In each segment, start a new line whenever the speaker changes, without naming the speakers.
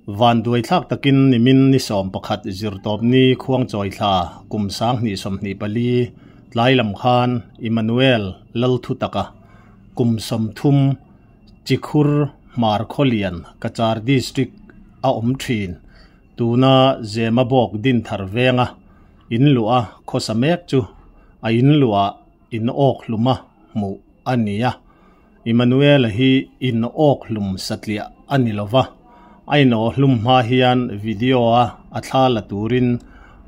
Vanduai thlak takin nimin ni 11 Zirtawpni Khuangchawi thla kum 2024 tlai lam khan Emmanuel Lalthutaka kum 30 Chikhur Hmar Khawlian Cachar District a awm thin tuna Zemabawk Dinthar venga in luah a khawsa mek chu a in luah in awk hluma hmuh a ni a. Emmanuel-a hi in awk hlum satliah a ni lova, a in awh hlum hma hian video a a thla la turin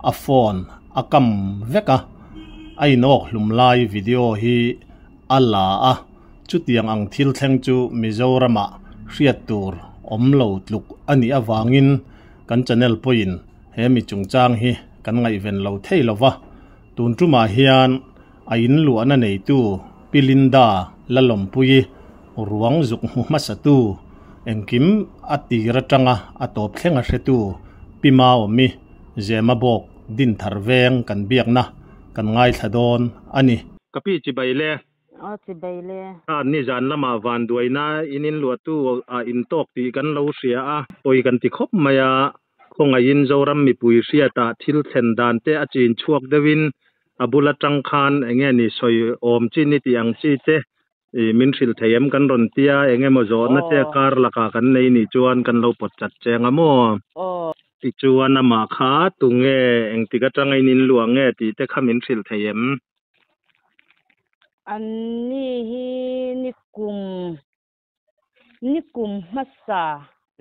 a phone a kam vek a, a in awk hlum lai video hi a la a, chutiang ang thil thleng chu Mizoramah hriat tur awm lo tluk a nih avangin kan channel pawhin he mi chungchang hi kan ngaihven lo thei lova, tun tumah hian A in luahna neitu Pi Linda la lawmpui ruang zuk hmu hmasatu, engkim a tir atanga a tawp thleng a hretu Pi Maawmi Zemabawk Dinthar veng kan biakna kan ngaithla dawn a ni. Ka pi chibai le.
Aw chibai le.
Kha nizan lamah vanduaina in inluahtu ah intawk tih kan lo hria a, pawi kan ti khawp mai a, Khawngaihin Zoram mipui hriatah thil thlen dan te a chin chhuak deuhin a bul atang khan enge ni sawi awm chi ni tih ang chi te min hrilh thei em kan rawn tia enge maw zawhna che kar lakah kan nei nih chuan kan lo pawt chat cheng a maw? Tichuan amah kha tunge engtik atanga in inluah nge tih te kha min hrilh thei em?
Anni hi nikum Nikum hmasa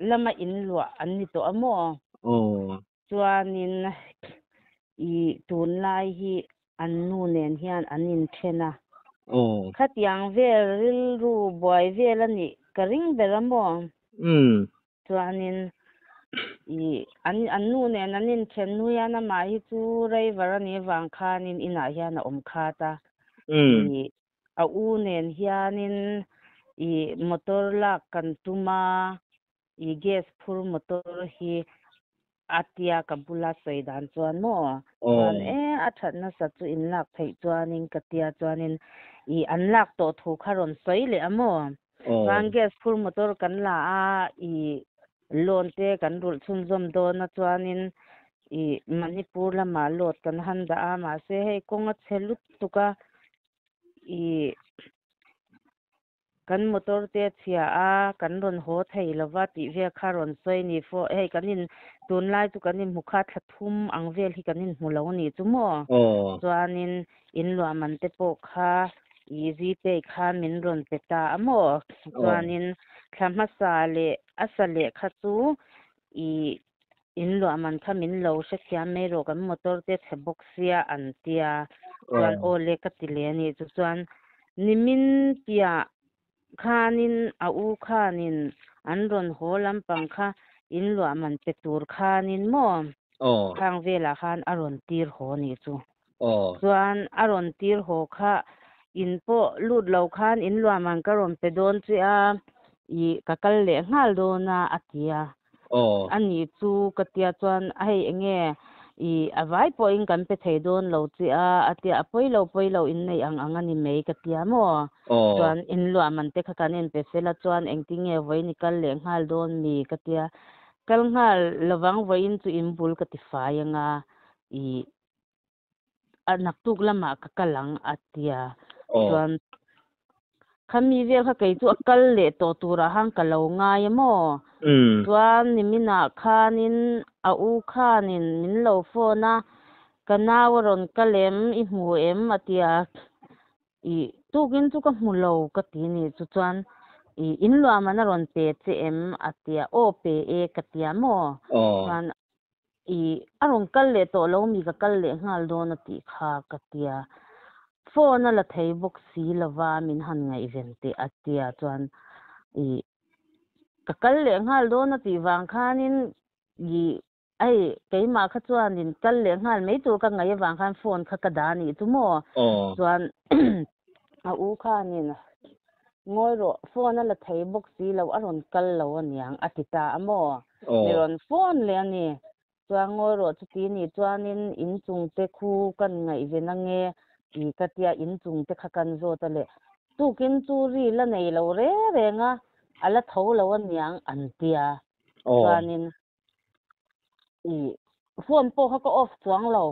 lama in luah an ni tawh a maw?
Aw.
Chuanin i tunlai hi an nu nen hian an inthen a.
Aw.
Khatiang vel rilru buai vel a nih ka ring ber a maw?
Umm.
Chuanin i an an nu nen an inthen hnu hian amah hi chu driver a nih avang khanin inah hian a awm khat a.
Umm.
I A u nen hianin i motor lak kan tum a, i gas phur motor hi a tia ka bula sawi dan chuan maw? Chuan e a that nasa chu in lak theih chuanin ka tia chuanin i an lak tawh thu kha rawn sawi leh a maw? Chuan gas phur motor kan la a, i loan te kan rulh chhunzawm dawn a chuanin i Manipur lamah load kan han dah a, mahse hei kawng a chhe lutuk a, I kan motor te a chhia a, kan rawn haw thei lova tih vel kha rawn sawi a ni fo. Hei kan in tunlai chu kan inhmu kha thla thum ang vel hi kan inhmu lo a nih chu maw? Chuanin in luah man te pawh kha i Gpay khan min rawn pe ta a maw? Chuanin thla hmasa leh a sa leh kha chu i In luah man kha min lo hrethiam mai rawh kan motor te chhe bawk sia an tia chuan aw le ka ti leh a nih chu chuan nimin piah khanin a u khanin an rawn haw lampang kha in luah man pe tur khanin maw khang velah khan a rawn tir haw a nih chu chuan a rawn tir haw kha in pawh lut lo khan in luah man ka rawn pe dawn che a ih ka kal leh nghal dawn a a ti a. A ni chu ka tia chuan hei enge i a vai pawhin kan pe thei dawn lo che a a tia a pawi lo pawi lo in neih ang ang a ni mai ka tia maw chuan in luah man te kha kan in pe fel a chuan engtinge vawiin i kal leh nghal dawn mi ka tia kal nghal lovang vawiin chu in bul ka ti fai anga i a naktuk lamah ka kal ang a tia chuan khami vel kha kei chu a kal leh tawh turah khan ka lo ngai a maw chuan niminah khanin a u khanin min lo phone a ka nau a rawn kal em i hmu em a tia i tukin chu ka hmu lo ka ti ni chu chuan i in luahman a rawn pe che em a tia aw pe e ka tia maw chuan I a rawn kal leh tawh lo mi ka kal leh nghal dawn a tih kha ka tia. Phone a la thei bawk si lova min han ngaihven teh a tia chuan i ka kal leh nghal dawn a tih vang khanin i hei keimah kha chuanin kal leh nghal mai tur ka ngaih avang khan phone kha ka dah a nih chu maw chuan a u khanin Ngawi rawh, phone a la thei bawk si lo, a rawn kal lo aniang a ti ta a maw? Mi rawn phone leh a ni. Chuan ngawi rawh chuti nih chuanin inchung te khu kan ngaihven ange ti ka tia inchung te kha kan zawt a leh. Tukin chu ri la nei lo reng reng a, a la tho lo aniang an tia. Chuanin. I phone pawh kha ka off chuang lo.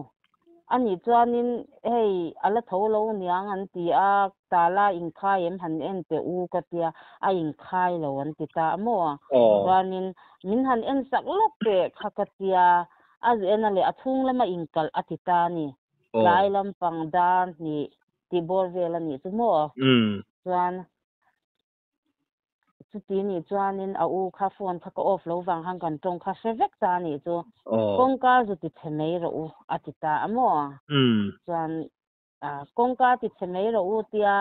Anih chuanin hei a la tho lo niang an ti a, tala inkhai em han en teh u ka tia, a inkhai lo an ti ta a maw? Chuanin min han en sak lawk teh kha ka tia, a en a leh a chhung lama inkalh a ti ta a ni. Tlai lampang dar hnih tih bawr vel a nih chu maw? Chuan Chuti nih chuanin a u kha phone kha ka off lo vang khan kan tawng kha hre vek ta anih chu. Kawngka zu ti chhe mai rawh u a ti ta a maw? Chuan kawngka ti chhe mai rawh u tia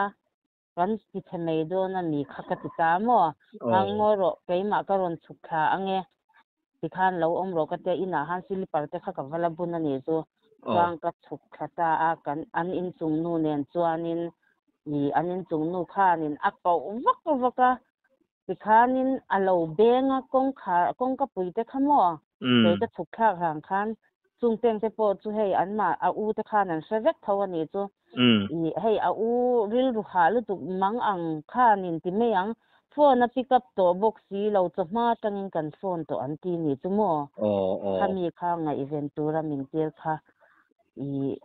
kan ti chhe mai dawn a mi kha ka ti ta a maw? Ang ngawi rawh keimah ka rawn chhuk thla ange tikhan lo awm rawh ka tia inah khan slipper te kha ka va la bun anih chu. Chuan ka chhuk thla ta a kan an inchung nu nen chuanin I an inchung nu khanin a koh vak vak a, tikhanin a lo beng a, kawngkhar kawngka pui te kha maw? Kei ka chhuk thlak hlang khan chung peng te pawh chu hei anmah a u te khan an hre vek tho a nih chu. I hei a u rilru hah lutuk mang ang khanin ti mai ang, phone a pick up tawh bawk si lo, chawhma atangin kan phone tawh an ti nih chu maw? Khami kha ngaihven tura min tir kha i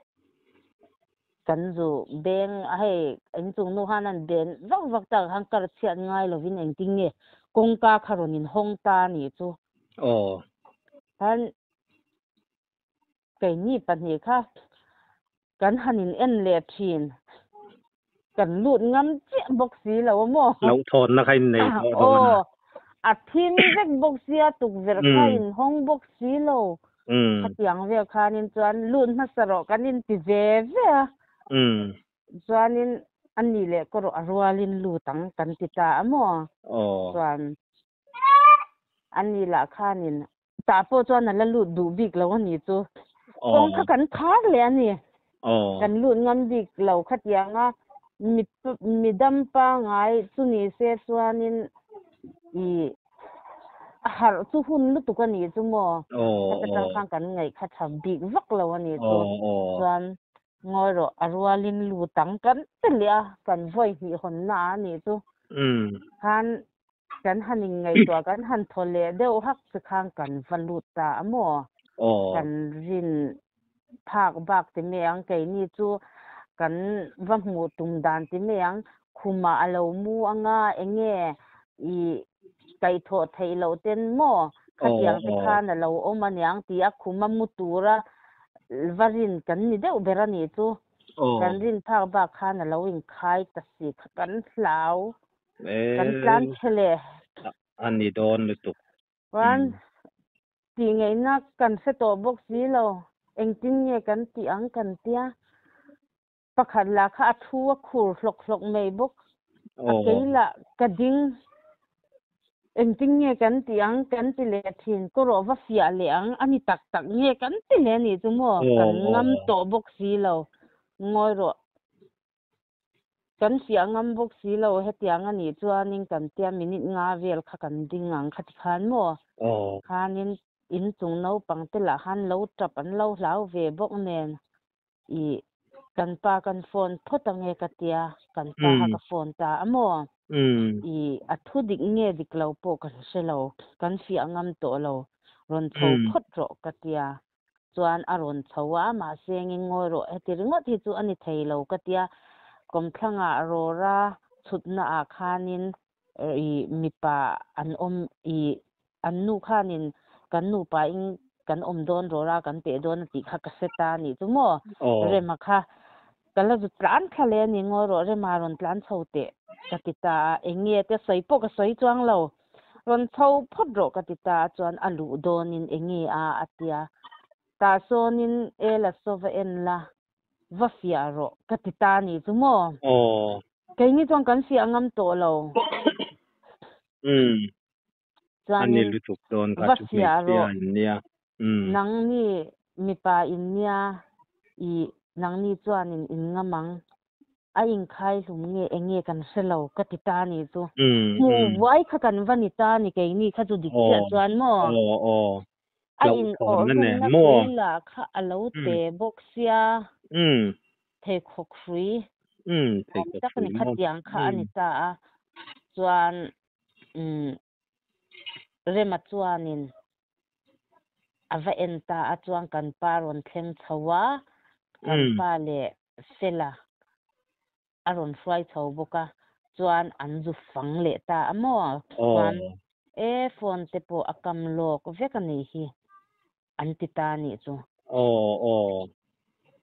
Kan zu beng a hei inchung nu khan an ben vak vak tak khan kar chhiat ngai lovin engtin nge kawngka kha rawn in hawng ta a nih chu.
Aw.
Khan keini pahnih kha kan han in en leh thin. Kan lut ngam chiah bawk si lo a maw?
Hlauhthawnna kha in nei tawh dawn a.
Aw, a thim vek bawk sia, tukverh kha in hawng bawk si lo. Khatiang vel khanin chuan lut hmasa rawh kan inti ve ve a. Chuanin a nih leh ka rawh a rualin lut ang kan ti ta a maw? Chuan a nih lah khanin Tah pawh chuan a la lut duh bik lo a ni chu. Kawng kha kan khar leh a ni. Kan lut ngam bik lo khatiang a mi dam pangai chu ni se chuanin i a harh chu hun lutuk a ni chu maw. Khata tang khan kan ngaih kha tha bik vak lo a ni chu. Chuan ngawi rawh a rualin lut ang kan ti leh a kan vawi hnih hawnna a ni chu. Khan Kan han inngaihtuah kan han thaw leh deuh hak che khan kan va lut ta a maw? Kan rin phak bak ti mai ang, keini chu kan va hmuh tum dan ti mai ang, khumah a lo mu anga enge i kaihthawh theih loh ten maw? Khatiang te khan a lo awm aniang ti a khuma mu tura va rin kan ni deuh ber a nih chu. Kan rin phak bak khan a lo inkhai ta si kha kan hlau. Kan tlan che le.
A ni dawn lutuk.
Chuan tih ngaihna kan hre tawh bawk si lo. Engtin nge kan tih ang kan tia. Pakhat lah kha a thu a khur hlawk hlawk mai bawk. A kei lah ka ding. Engtin nge kan tih ang kan ti leh thin. Ka rawh va fiah leh ang. A ni tak tak nge kan ti leh a nih chu maw. Kan ngam tawh bawk si lo. Ngawi rawh. Kan fiah ngam bawk si lo, hetiang a nih chuanin kan tia minute nga vel kha kan ding ang kha ti khan maw? Khanin inchung naupang te lah khan lo tap an lo hlau ve bawk nen i kan pa kan phone phawt ange ka tia, kan pa kha ka phone ta a maw? I a thu dik nge dik lo pawh kan hre lo, kan fiah ngam tawh lo, rawn chho phawt rawh ka tia. Chuan a rawn chho a, mahse engin ngawi rawh, heti ringawt hi chu a ni thei lo ka tia, kawmthlangah rawra chhutna ah khanin i mipa an awm i an nu khanin kan nupa in kan awm dawn rawra kan peh dawn a tih kha ka hre ta a nih chu maw? Rema kha ka la zu tlan thla leh a ni ngawi rawh, Rema rawn tlan chho teh ka ti ta a, eng nge te sawi pawh ka sawi chuang lo. Rawn chho phawt rawh ka ti ta a chuan a luh dawnin enge a a tia. Tah sawnin e la saw va en la, va fiah rawh ka ti ta a nih chu maw?
Aw.
Keini chuan kan fiah ngam tawh lo.
Umm. A ni
Chuanin
lutuk dawn kha
va
chu
fiah
hmeichhia
rawh.
in nia. Umm.
Nangni mipa in nia i nangni chuanin in ngam ang. A inkhai hlum nge eng nge kan hre lo ka ti ta ni chu. Hmuh vuai kha kan va ni ta ni keini kha chu dik chiah chuan maw? A in awh hlumna hrui lah kha a lo te bawk sia, pheikhawk hrui awm tak a ni khatiang kha a ni ta a, chuan Rema chuanin. A va en ta a chuan kan pa rawn thleng chho a, kan pa leh Fela a rawn hruai chho bawk a, chuan an zu fang leh ta a maw? Chuan e phone te pawh a kam lawk vek a nih hi an ti ta a nih chu.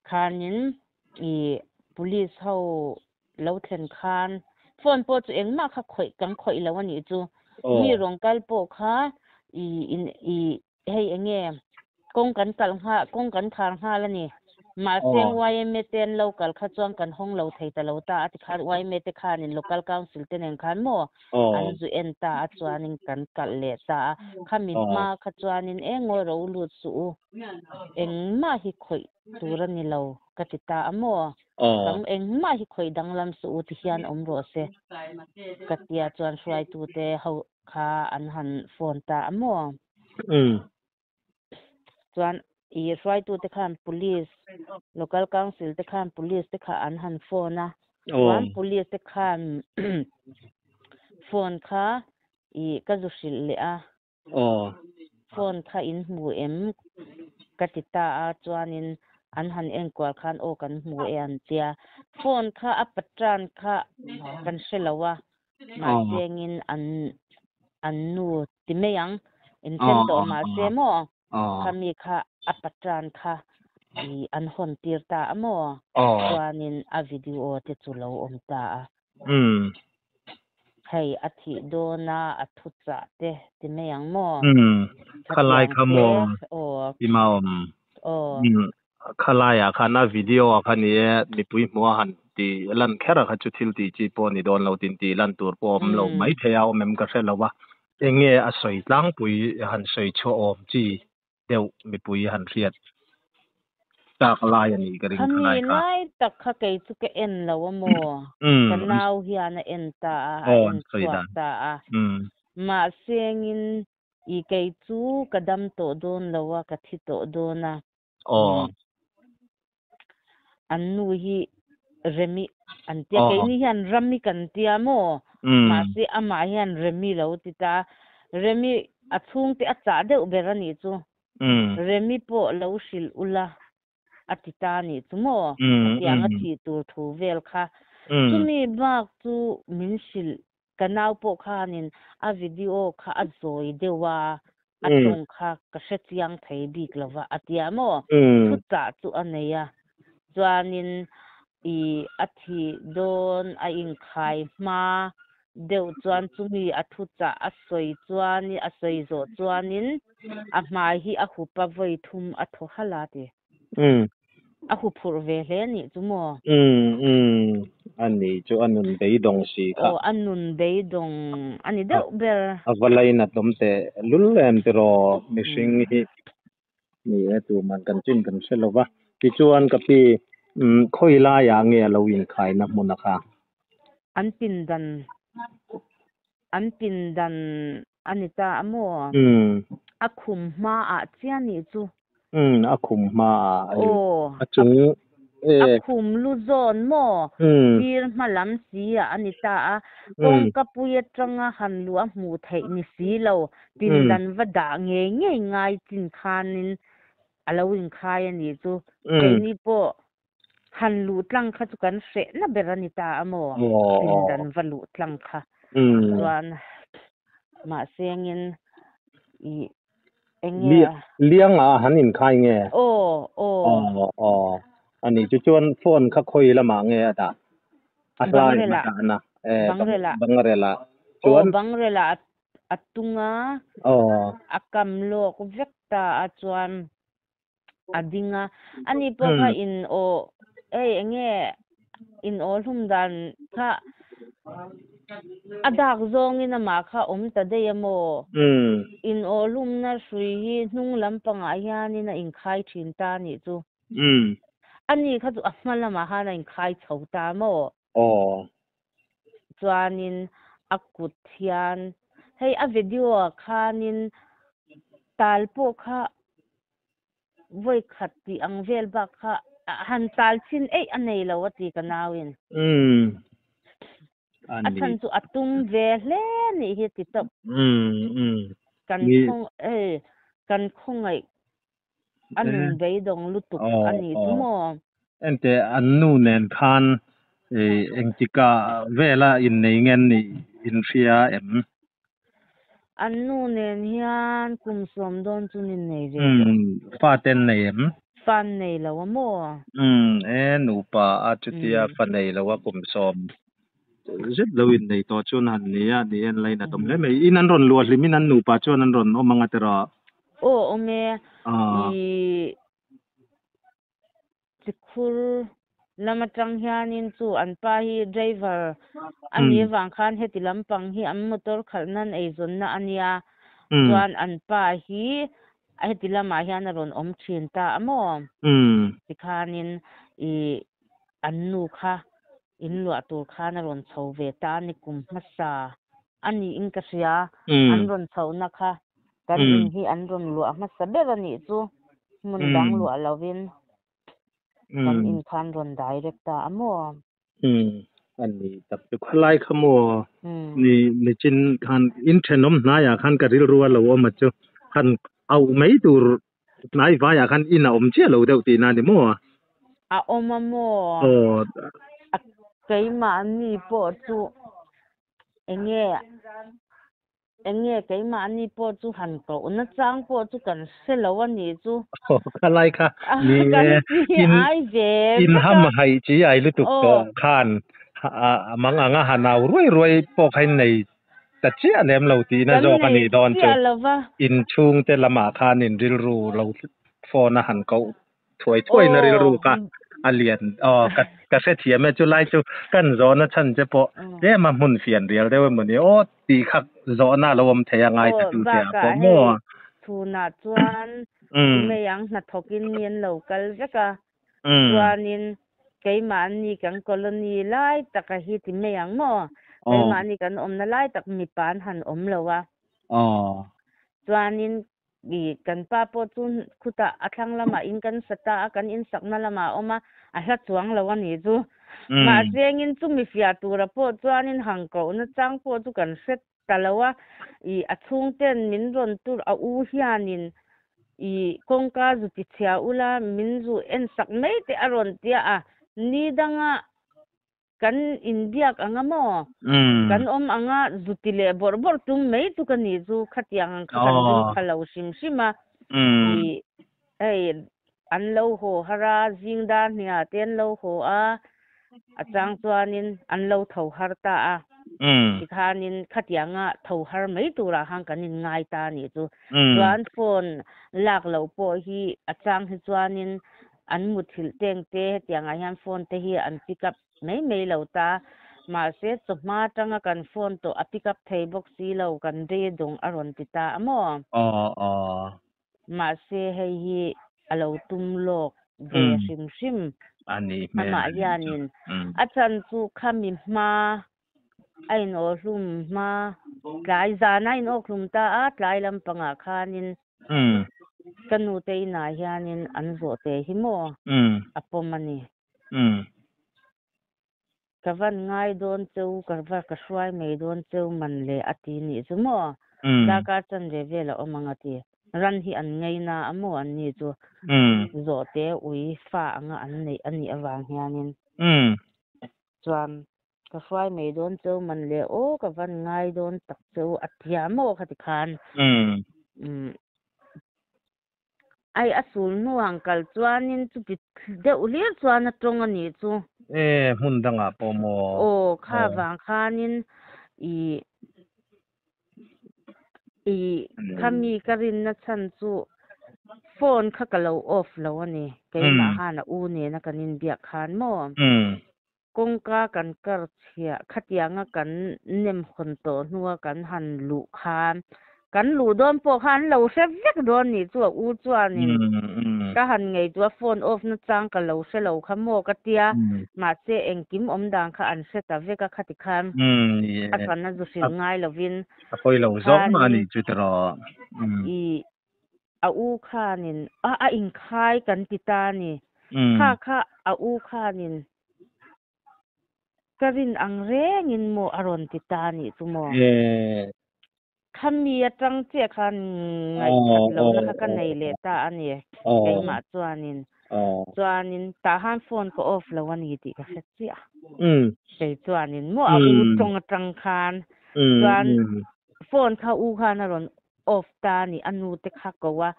Khanin i police ho lo thlen khan phone pawh chu engmah kha khawih kan khawih lo a nih chu. Mi rawn kal pawh kha i in i hei enge kawng kan kalh nghal kawng kan khar nghal a ni. Mahse yma te an lo kal kha chuan kan hawng lo thei ta lo ta a ti khan yma te khanin local council te nen khan maw an zu en ta a chuanin kan kalh leh ta a. Khami hma kha chuanin eng ngawi ro lut suh u engmah hi khawih tur a ni lo ka ti ta a maw? Kan engmah hi khawih danglam suh u ti hian awm rawh se ka tia chuan hruaitute ho kha an han phone ta a maw? Chuan i hruaitute khan police, local council te khan police te kha an han phone a, chuan police te khan phone kha i ka zu hrilh leh a. Phone kha in hmu em? Ka ti ta a, chuanin an han enkual khan aw kan hmu e an tia. Phone kha a patran kha kan hre lo a, mahse engin an an nu ti mai ang, inthen tawh mahse maw khami kha a patran kha i an hawn tir ta a maw? Chuanin a video te chu lo awm ta a. Hei a thih dawn a, a thu chah te ti mai ang maw?
Umm, khalai kha maw i maawm? Umm, khalaiah khan a video ah khan i e mipui hmuh a han ti lan kher a kha chu thil tih chi pawh a ni dawn lo tin tih lan tur pawh a awm lo mai thei a, awm em ka hre lo a. Enge a sawi tlangpui han sawi chhuah awm chi deuh mipui han hriat tak lai a nih ka ring
kha lai kha. Khami lai tak kha kei chu ka en lo a maw? Ka nau hian a en ta a, a en chhuak ta a. Mahse engin i kei chu ka dam tawh dawn lo a, ka thi tawh dawn a. An nu hi Remi an tia, keini hian Rami kan tia maw? Mahse amah hian Remi lo ti ta. Remi a chhungte a chah deuh ber a nih chu. Remi pawh lo hrilh ula a ti ta a nih chu maw? Khatiang a thih tur thu vel kha. Chumi bak chu min hrilh Ka nau pawh khanin a video kha a zawi deuh a, a tawng kha ka hre chiang thei bik lo va a tia maw? Thuchah chu a nei a, chuanin i a thih dawn a inkhai hma deuh chuan chumi a thuchah a sawi chuan a sawi zawh chuanin a hmai hi a hup a vawi thum a thaw halh a ti. A hu phurh ve hle nih chu maw?
Umm umm a ni chu a nun beidawng si kha.
Aw a nun beidawng a ni deuh ber.
A va lainat awm teh lul em tiraw mihring hi ni e tuman kan chin kan hre lo va. Tichuan ka pi umm khawi laiah nge a lo inkhaina hmun a kha?
An pindan an pindan A ni ta a maw? A khum hmaah chiah nih chu.
Umm, a khum hmaah. Aw. A chung
e. A khum lu zawn maw? Sir hma lam si ah a ni ta a. Kawngka pui atanga han luh a hmuh theih ni si lo. Pindan va dah ngei ngei ngai chin khanin a lo inkhai a nih chu. Keini pawh han luh tlang kha chu kan hrehna ber a ni ta a maw? Pindan va luh tlang kha chuan mahse engin i enge
Liang ah han inkhai nge?
Aw aw.
Aw aw a ni chu chuan phone kha khawi lamah nge a dah? A hlai a dahna
Bangrel ah.
Bangrel ah.
Aw Bangrel ah a tung a a kam lawk vek ta a chuan a ding a, ani pawh kha in aw hei eng nge in aw hlum dan kha a dak zawngin amah kha awm ta daih a maw? In aw hlumna hrui hi hnung lampangah hianin a inkhai thin ta a nih chu. Ani kha chu a hma lamah khan a inkhai chho ta a maw? Chuanin a kut hian hei a video ah khanin tal pawh kha vawi khat tih ang vel bak kha han tal chin eih a nei lo a ti ka nauin. A chhan chu a tum ve hle nih hi ti tawp. Kan khawngaih kan khawngaih. A nun beidawng lutuk a nih chu maw?
Enteh an nu nen khan engtika vela innei nge an nih in hria em?
An nu nen hian kum sawm dawn chu an innei ve tawh.
Fa te an nei em?
Fa an nei lo a maw?
E nupa a chutia fa nei lo a kum sawm zet lo innei tawh chuan han ni a, ni en lainat awm hle mai. In an rawn luah hlim in an nupa chuan an rawn awm ang a tiraw?
Aw awm e, i Chikhur lam atang hianin chu an pa hi driver a nih avang khan heti lampang hi an motor khalh nan eizawnna a nia, chuan an pa hi heti lamah hian a rawn awm thin ta a maw? Tikhanin i an nu kha in luah tur khan a rawn chho ve ta a ni kum hmasa a niin ka hria, an rawn chhohna kha kan in hi an rawn luah hmasa ber a nih chu, hmun dang luah lovin kan in kha an rawn direct ta a maw?
A ni tak chu khalai kha maw ni nichin khan in thenawm hnaiah khan ka rilru a lo awm a chu han auh mai tur hnai vaiah khan in a awm chiah lo deuh tihna a ni maw?
A awm a maw?
Aw.
A keimahni pawh chu enge enge keimahni pawh chu han koh nachang pawh chu kan hre lo a nih chu.
Aw khalai kha ni
e
in in ham haih chi ai lutuk tawh khan mang anga han au ruai ruai pawh kha in nei ta chiah lem lo tihna zawk a nih dawn chu. Inchhungte lamah khan in rilru lo phone a han koh thuai thuai na rilru kha a lian aw ka ka hrethiam e chulai chu kan zawhna chhan che pawh tlem a hmun fian rial deuh emaw ni aw tih kha zawhna a lo awm thei a ngai ta tu che ah pawh maw.
Chhunah chuan mei ang hnathawkin mi an lo kal vek a, chuanin keimahni kan colony lai taka hi ti mai ang maw, keimahni kan awmna lai tak mipa an han awm lo a, chuanin I kan pa pawh chu khutah a thlang lamah in kan sa ta a, kan insakna lamah a awm a, a hla chuang lo a nih chu. Mahse engin chumi fiah tura pawh chuanin hang kohna chang pawh chu kan hre ta lo a, i a chhungten min rawn tur a u hianin i kawngka zu ti chhia ula min zu ensak mai teh a rawn tia a, ni danga Kan inbiak ang a maw? Kan awm ang a, zu ti leh bawrh bawrh tum mai chu ka nih chu, khatiang ang kha kan ring pha lo hrim hrim a. I hei an lo haw har a, zing dar hniah te an lo haw a, a chang chuanin an lo tho har ta a. Tikhanin khatianga tho har mai turah khan kan inngai ta a nih chu. Chuan phone lak loh pawh hi a chang hi chuanin An muthilh teng te hetiang ah hian phone te hi an pick up mai mai lo ta. Mahse chawhma atanga kan phone tawh a pick up thei bawk si lo kan beidawng a rawn ti ta a maw?
Aw aw.
Mahse hei hi a lo tum lawk ve hrim hrim.
A nih hmel
Amah hianin a chhan chu khami hma a inawhlum hma tlai zan a inawkhlum ta a tlai lampangah khanin Ka nute inah hianin an zawh te hi maw a pawm a ni. Ka van ngai dawn cheu, ka va ka hruai mai dawn cheu man le a ti nih chu maw. Darkar chanve vel a awm ang a ti. Ran hi an ngei na a maw an ni chu. Zawhte ui fa anga an neih a nih avang hianin. Chuan Ka hruai mai dawn cheu man le aw ka van ngai dawn tak cheu a tia maw kha ti khan. Umm. Ai a sul hnu ang kal chuanin chuti deuh hlir chuan a tawng a nih chu.
E hmun dangah pawh maw?
Aw kha vang khanin i i khami ka rinna chhan chu phone kha ka lo off lo a ni keimah khan a u nena kan inbiak khan maw? Kawngka kan kar chhiah khatianga kan nem hawn tawh hnua kan han luh khan kan luh dawn pawh kha an lo hre vek dawn nih chu a u chuanin ka han ngaihtuah phone off na chang ka lo hre lo kha maw ka tia mahse engkim awm dan kha an hre ta vek a khati khan a hran a zu hrilh ngai lovin
a pawi lo zawk mah a nih chu tiraw
i a u khanin a a inkhai kan ti ta a ni. Kha kha a u khanin ka rin ang rengin maw a rawn ti ta a nih chu maw? Khami atang chiah khan ngaihthat lohna kha ka nei leh ta a ni. Keimah chuanin. Chuanin tah khan phone ka off lo a ni tih ka hre chiah. Kei chuanin maw a u tawng atang khan chuan phone kha u khan a rawn off ta a ni. A nu te kha ko a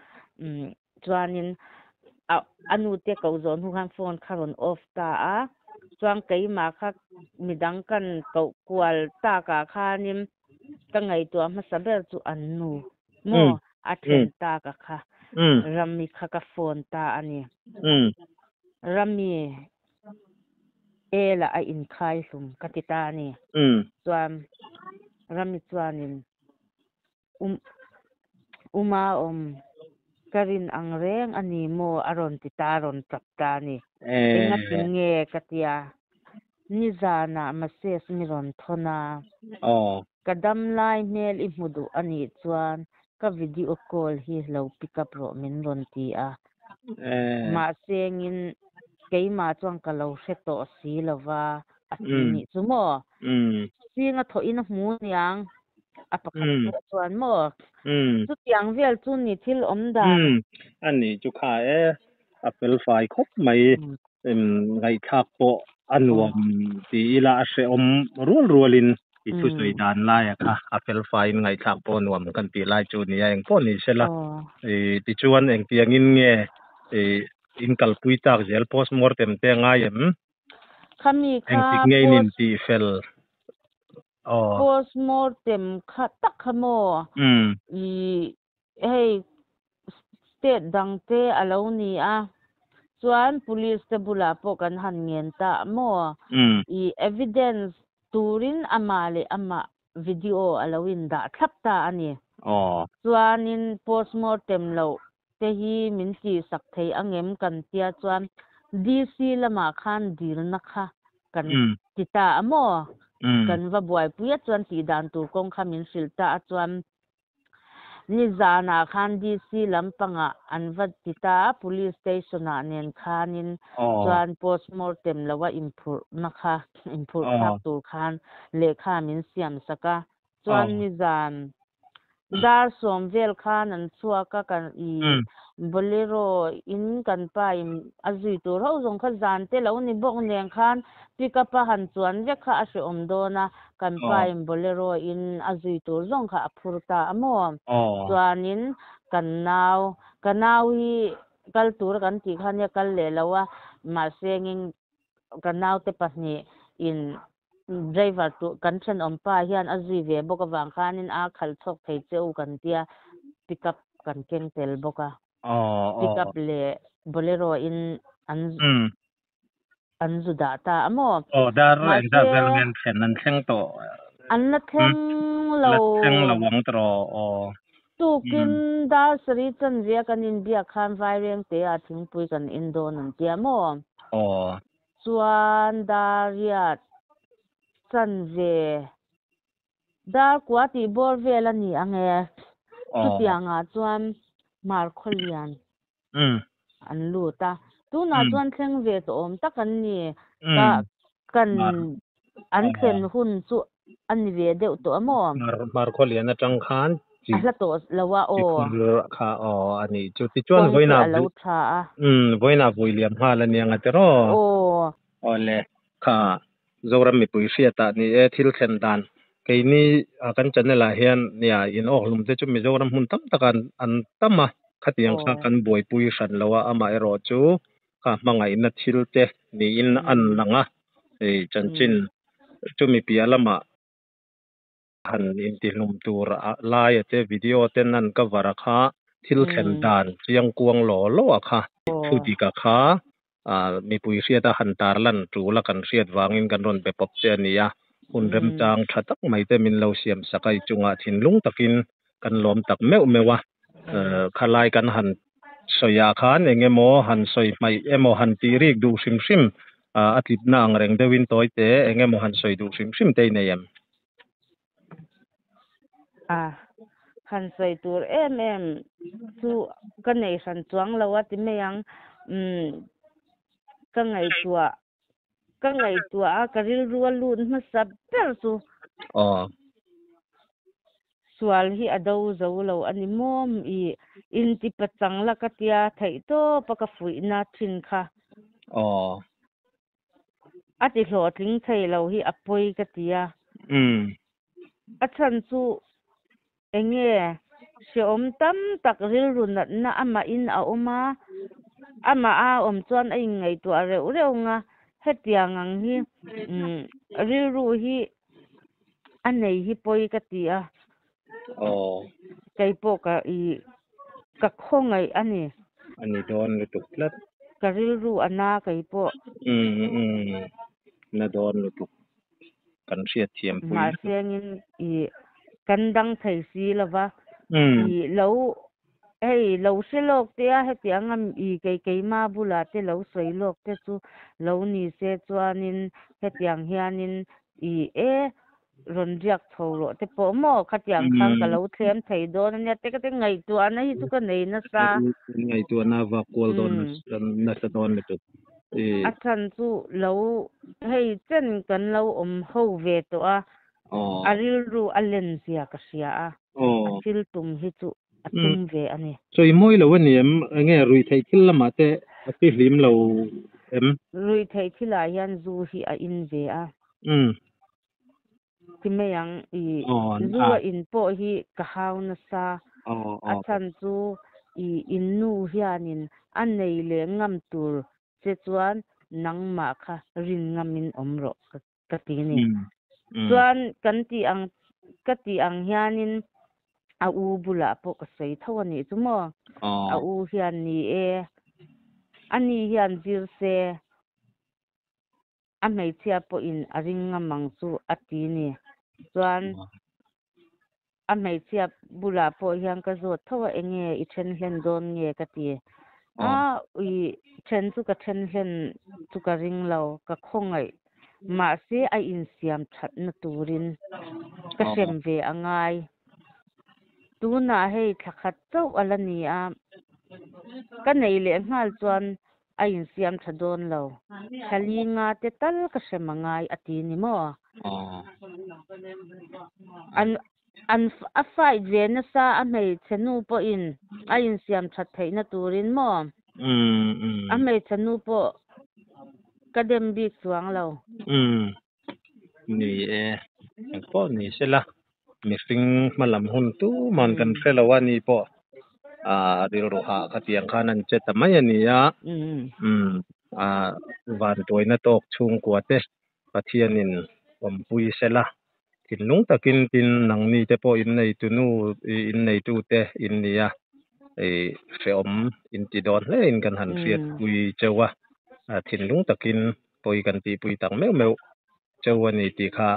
chuanin a nu te ko zawh hnu khan phone kha rawn off ta a. Chuan keimah kha midang kan koh kual takah khanin ka ngaihtuah hmasa ber chu an nu maw a then tak a kha Rami kha ka phone ta a ni. Rami ela a inkhai hlum ka ti ta a ni. Chuan Rami chuanin Uma awm ka rin ang reng a ni maw a rawn ti ta a rawn tap ta a ni. Engati nge ka tia nizanah message mi rawn thawn a. Ka dam lai hmel i hmu duh a nih chuan ka video call hi lo pick up rawh min rawn ti a. Mahse ngin keimah chuan ka lo hre tawh si lova a ti nih chu maw? Zinga thawhin a hmu niang a pakhat pawh chuan maw? Chutiang vel chu ni thil awm dan.
A nih chu kha e, a fel fai khawp mai. Ngaihthlak pawh a nuam ti ila a hrehawm rual rualin i thusawi dan laia kha a fel faiin ngaihthlak pawh a nuam kan tih lai chu nia engpawh ni sela. Tichuan engtiangin nge in kalpui tak zel postmortem te a ngai em?
Khami kha
Engtik nge in
post
intih fel? Aw.
Postmortem kha tak kha maw? I hei state dang te a lo ni a, chuan police te bulah pawh kan han ngen ta maw? I evidence turin amah leh amah video a lo indah thlap ta a ni. Chuanin postmortem loh te hi min tihsak thei angem kan tia chuan DC lamah khan dilna kha kan ti ta a maw? Kan va buaipui a chuan tihdan tur kawng kha min hrilh ta a chuan nizanah khan DC lampangah an va ti ta a police station ah nen khanin chuan postmortem loa inphurhna kha inphurh thlak tur khan lehkha min siam sak a chuan nizan dar sawm vel khan an chhuak a kan i bolero in kan pa in a zui tur ho zawng kha zan te lo ni bawk nen khan pick up a han chuan vek kha a hrehawm dawn a kan pa in bolero in a zui tur zawng kha a phur ta a maw chuanin kan nau ka nau hi kal tura kan tih khan nia kal leh lo a mahse engin ka naute pahnih in driver tur kan thenawm pa hian a zui ve bawk avang khanin a khalh chhawk thei che u kan tia pick up kan keng tel bawk a pick up leh bolero in an an zu dah ta a maw
Aw dar engzat
mahse
vel nge an thlen an thleng tawh
an la thleng
la
lo
thleng lo ang tawh aw
tukin dar sarih chanve a kan inbiak khan Vairengte ah thingpui kan in dawn an tia maw
aw
Chuan Dariat chanve dar kua tih bawr vel a ni ang e. Chutiangah chuan Markhawlian an lut a. Tunah chuan thleng ve tawh awm tak an ni. Ka kan an thlen hun chu a ni ve deuh tawh a maw?
Markhawlian atang khan
A hla tawh lo a aw.
Chikhur kha aw a nih chu. Tichuan
Kawng te
vawiinah
a lo tha a.
Umm vawiinah vui liam nghal a nia nga tiraw?
Aw.
Awle kha Zoram mipui hriatah ni e thil thlen dan keini kan channel ah hian nia in awk hlum te chu Mizoram hmun tam tak an tam a khatiang kha kan buaipui hran lo a amaherawh chu kha hmangaihna thil te niin an lang a hei chanchin chumi piah lamah han intihlum tur laia te video ten an cover a kha thil thlen dan chiang kuang law law a kha thu dik a kha mipui hriat a han tarlan tul a kan hriat vangin kan rawn be pawp che a ni a hun remchang tha tak mai te min lo siam sak a i chungah thinlung takin kan lawm tak meuh meuh a khalai kan han sawi ah khan eng emaw han sawi hmaih emaw han tih rik duh hrim hrim a tlipna ang reng deuhin tawi te eng emaw han sawi duh hrim hrim te i nei em?
A han sawi tur em em chu ka nei hran chuang lo a ti mai ang umm ka ngaihtuah ka ngaihtuah a ka rilru a lut hmasa ber chu.
Aw.
Sual hi a do zo lo a ni maw? I inti pachang la ka tia theihtawpa ka fuihna thin kha.
Aw.
A ti hlawhtling thei lo hi a pawi ka ti a.
Umm.
A chhan chu enge hrehawm tam tak rilru natna amahin a awm a, amah a awm chuan a inngaihtuah reuh reuh ang a, hetiang ang hi rilru hi a nei hi pawi ka ti a.
Aw.
Kei pawh ka i ka khawngaih a ni.
A ni dawn lutuk tlat.
Ka rilru a na kei pawh.
Umm umm na dawn lutuk kan hriat thiam pui lutuk.
Mahsengin i kan dang thei si lova i lo hei lo hre lawk te a hetiang a i kei keima bulah te lo sawi lawk te chu lo ni se chuanin hetiang hianin i e rawn riak chho rawh te pawh maw khatiang khan ka lo thlem thei dawn ania te ka te ngaihtuahna hi chu ka nei nasa.
Ngaihtuahna vak kual dawn nasa dawn lutuk.
A chhan chu lo hei chen kan lo awm ho ve tawh a, a rilru a len zia ka hria a, a thil tum hi chu a tum ve a ni.
Sawi mawi lo a ni em? Enge ruihtheih thil lamah te a ti hlim lo em?
Ruihtheih thilah hian zu hi a in ve a. Ti mai ang i zu a in pawh hi ka hau nasa. A chhan chu i in nu hianin a nei leh ngam tur che chuan nangmah kha rin ngamin awm rawh ka ti ni. Chuan kan tih ang ka tih ang hianin a u bulah pawh ka sawi tho a nih chu maw. A u hian ni e, ani hian zir se A hmeichhia pawhin a ring ngam ang chu a ti ni. Chuan a hmeichhia bulah pawh hian ka zawt tho a, enge i then hlen dawn nge ka ti. A ui then chu ka then hlen chu ka ring lo, ka khawngaih. Mahse a insiam thatna turin ka hrem ve a ngai. Tunah hei thla khat chauh a la ni a, ka nei leh nghal chuan A insiam tha dawn lo. Thla nga te tal ka hre mangai a ti ni maw? An an a fight ve nasa a hmeichhe nu pawhin a insiam that theihna turin maw? A hmeichhe nu pawh ka dem bik chuang lo.
Ni e, engpawh ni sela mihring hmalam hun tuman kan hre lo a ni pawh a rilru hah khatiang khan an che ta mai a ni a, a vantuaina tawk chhungkua te Pathianin awmpui sela thinlung takin tin nangni te pawh inneitu nu inneitu te in ni a, hrehawm inti dawn hle in kan han hriatpui cheu a, thinlung takin pawi kan tihpui tak meuh meuh cheu a ni tih kha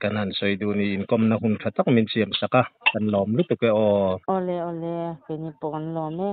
kan han sawi duh ni inkawmna hun tha tak min siam sak a, kan lawm lutuk e aw.
Awle awle, keini pawh kan lawm e.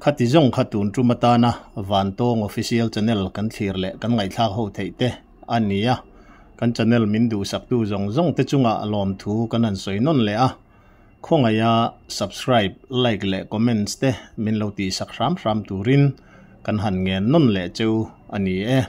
Khati zawng kha tun tum atana Vantawng Official Channel kan thlir leh kan ngaihthlak ho theih te a ni a. Kan channel min duhsaktu zawng zawng te chungah lawmthu kan han sawi nawn leh a. Khawngaiha subscribe, like leh comments te min lo tihsak hram hram turin kan han ngen nawn leh cheu a ni e.